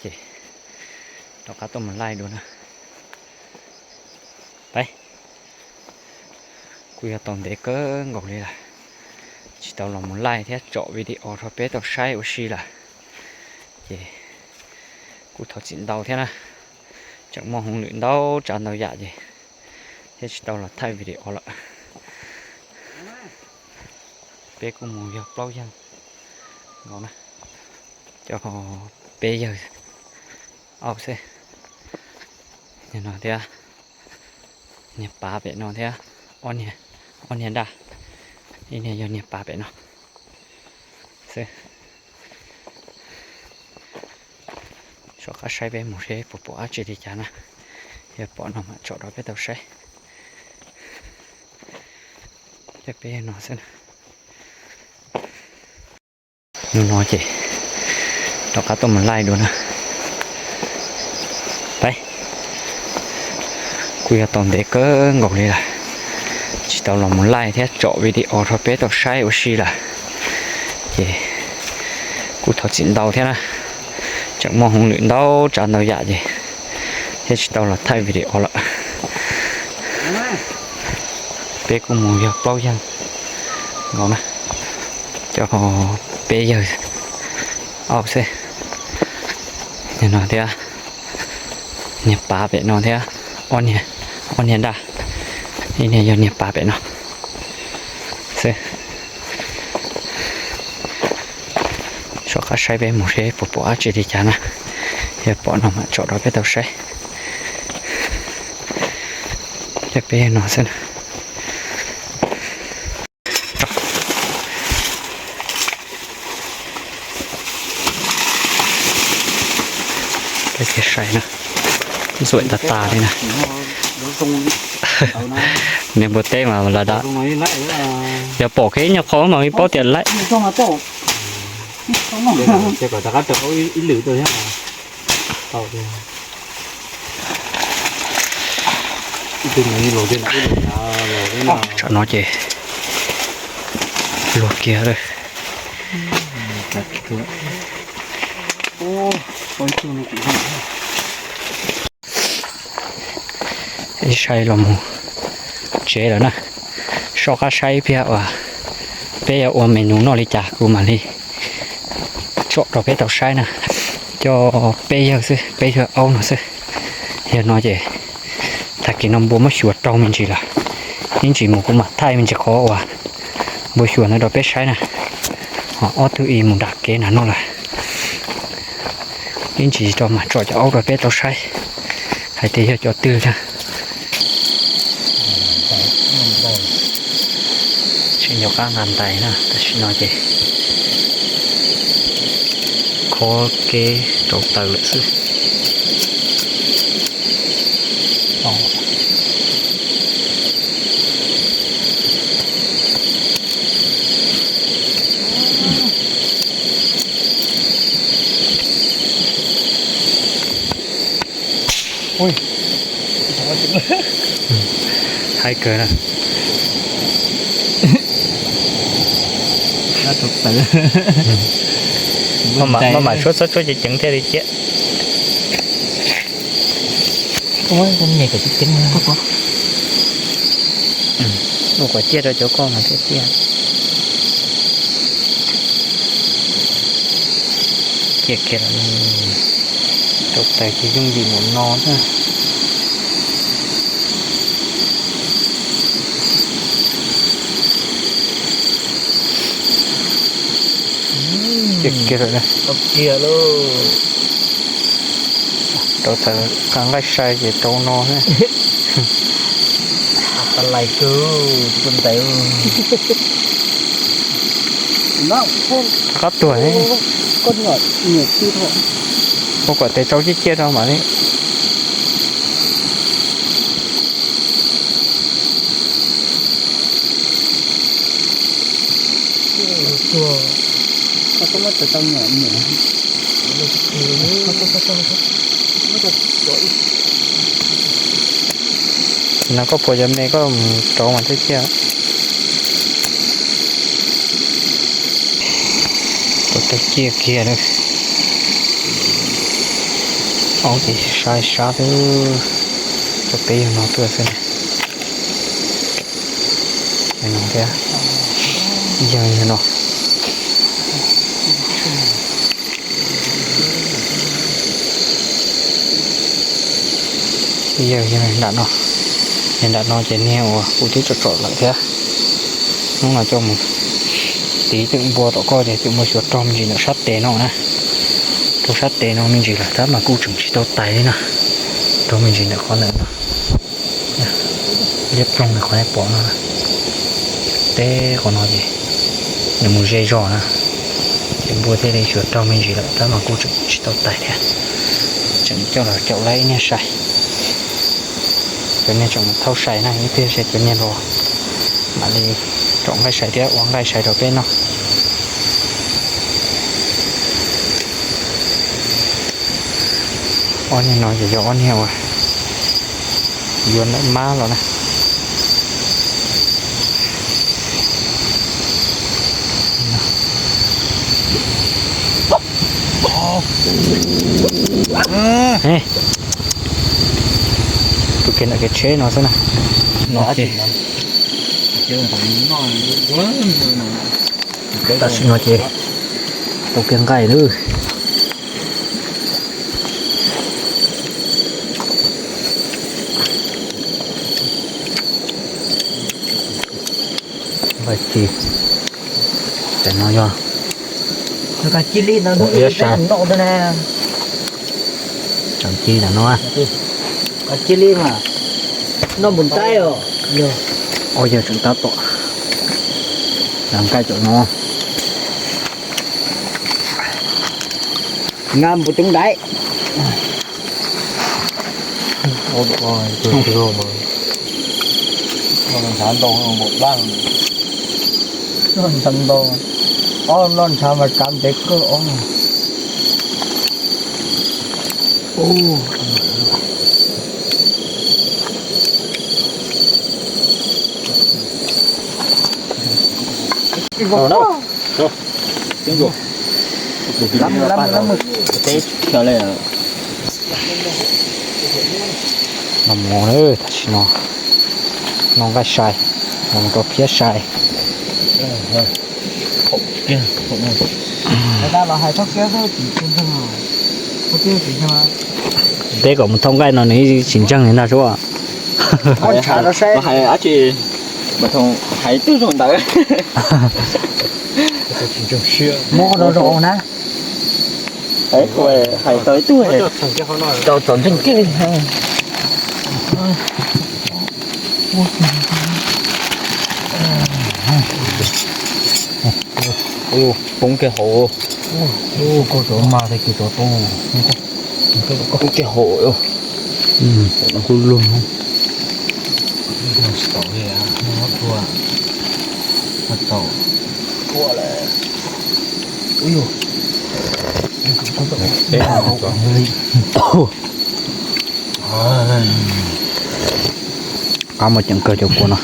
Ces rov qab tuaj mus laij dua na. Peb kuj yog tau ntev kawg nkaus li lawm, tsis tau los mus laij thiab tsom video rau peb tau saib ua si lawm. Ces kuj thov txim ntau thiab na, tseem muaj hauj lwm ntau tsav ntau yam ces thiaj tsis tau los thaij video lawm. Peb kuj mus yog plaub yawg nkaus na, cov peb yawg auj xwb. Niag no thiab, niag pav pem no thiab, ob niag, ob niag daj, ib niag yog niag pav pem no xwb. Soj qab saib peb mus seb puas pom dab tsi li cas na, yog pom no mam tsom rau peb tau saib. Cov peb yawg no xwb na. Hnub no ces rov qab tuaj mus laij dua na. Peb kuj yog tau ntev kawg nkaus li lawm, tsis tau los mus laij thiab tsom video rau peb tau saib ua si lawm. Ces kuj thov txim ntau thiab na, tseem muaj hauj lwm ntau tsav ntau yam ces thiaj tsis tau los thaij video lawm. Peb kuj mus yog plaub yawg nkaus na, cov peb yawg auj xwb. Niag no thiab, niag pav pem no thiab, ob niag, ob niag daj, ib niag yog niag pav pem no xwb. Soj qab saib peb mus seb puas pom dab tsi li cas na, yog pom no mam tsom rau peb tau saib. Cov peb yawg no xwb na. Peb cia sai na, ntxuam tas tas li na. Niag npua teb mas lam dam, yog pom kiag ib nyuag qho mas yeej paub tias laib. Tsam no ces luag kiag lawm. Ib sai los mus tsev lawm na. Soj qab saib ib pliag uas peb yuav ua menu noj li cas kuv mam li tsom rau peb tau saib na. Cov peb yawg xwb, peb yawg aub no xwb. Yog no ces tag kis no npua muab xyuas raug me ntsis lawm, ib ntsis mus kuv mam thaij me ntsis qhov uas npua xyuas ntawd rau peb saib na. Ho ob tug ib mus nram kev na no lawm, ib ntsis rau mam tsom cov aub rau peb tau saib hais tias yog cov twg na. Tsis nco qab nqa ntais na, tam sim no ces khob kev rau taws lawm xwb. Hais kawg na. Maj mam tshuab txhob tshuab ceev ceev thiaj li ciaj. Ua kom ciaj rau cov koj mas thiaj ciaj. Ciaj kiag lawm, rau taws ces yooj yim mus no xwb. Kiag lawm, kiag lauj. Rau taws, nqa nqaij sai ces rau no xwb. Lais kawg, tus ntais. Qab tuag. Ua kom tes tsau ciaj ciaj rau mam li. No koj puas cov me koj mus rauv mas thiaj ciaj. Ua tau ciaj kiag lawm. Ces saib sab twb, rau peb yawg no tuaj xwb na. Yawg no thiab, yawg yawg no. Yawg yawg nram no, yawg nram no ces niag uas kuv twb tsom tsom lawm thiab. Hnub no coj mus tiv twm npua tom koj ces twm npua xyuas raug me ntsis ntawm sab tes no na. Rau sab tes no me ntsis lawm tab mas kuj tseem tsis tau tais li na. Raug me ntsis ntawm qhov ntawm no. Liab ploog li qhov nej pom no. Teb qhov no ces nws mus ze zog na. Ces npua thiaj li xyuas raug me ntsis lawm tab mas kuj tseem tsis tau tais thiab. Tseem coj los caum laib ib niag sai. Cov niag tseem mus thauj sai na, ib pliag seb cov niag los mam li tsom nqaij sai thiab ua nqaij sai rau peb noj. Ob niag no ces yog ob niag uas yuav ntawm mab los na. Tus kiag ntawm kev tsheb no xwb na. Tam sim no ces tau kiag nqaij lawm. Nqaij ci. Tam no yog ua iab sai. Tseem ci tam no. Ua ib li mas noj npua ntaib os. Ob yawg tseem tab tom nqa nqaij tam no. Nqa npua coob daiv. Ntshav ntau, ntshav ntau, ob noj ntshav mas kav ntev kawg os. Noj mov lawm, tam sim no noj nqaij sai, los mus rau phiab sai. Peb kom mus thauj nqaij no nws tsis ntseeg li ntag sub. Hais tib zoo ntawd. Muab qhov no zoo na. Hais tau ib tug, tau txom ntseeg kiag li. Poob kiag hauv. Koj tov mas tag kis tov tu. Poob kiag hauv. Kuj lug. Qab muaj ceem kawg cov kua no.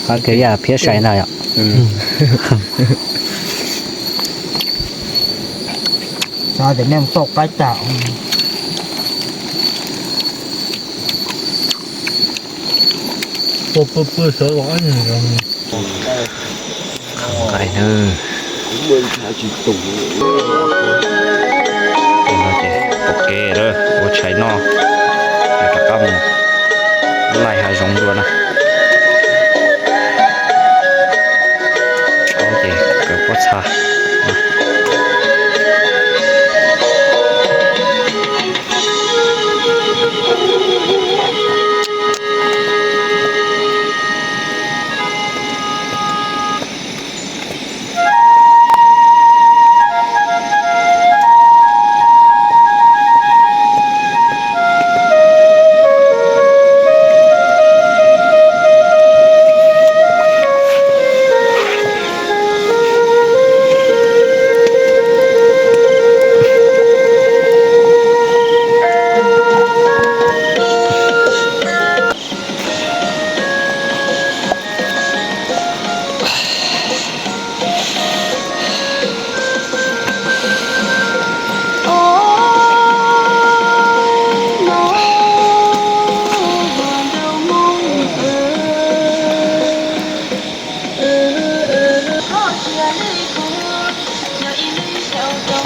Qab kiag yam phiab sai ntag yom. Xav tias nej toj qaib tas. Qhov nqaij na. Pom kev lawm, ua tshais noj, rov qab mus laij hav zoov dua na. Ces kawm pob txha.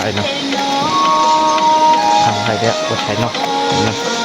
Hais no, hais tias ua tshais no, no.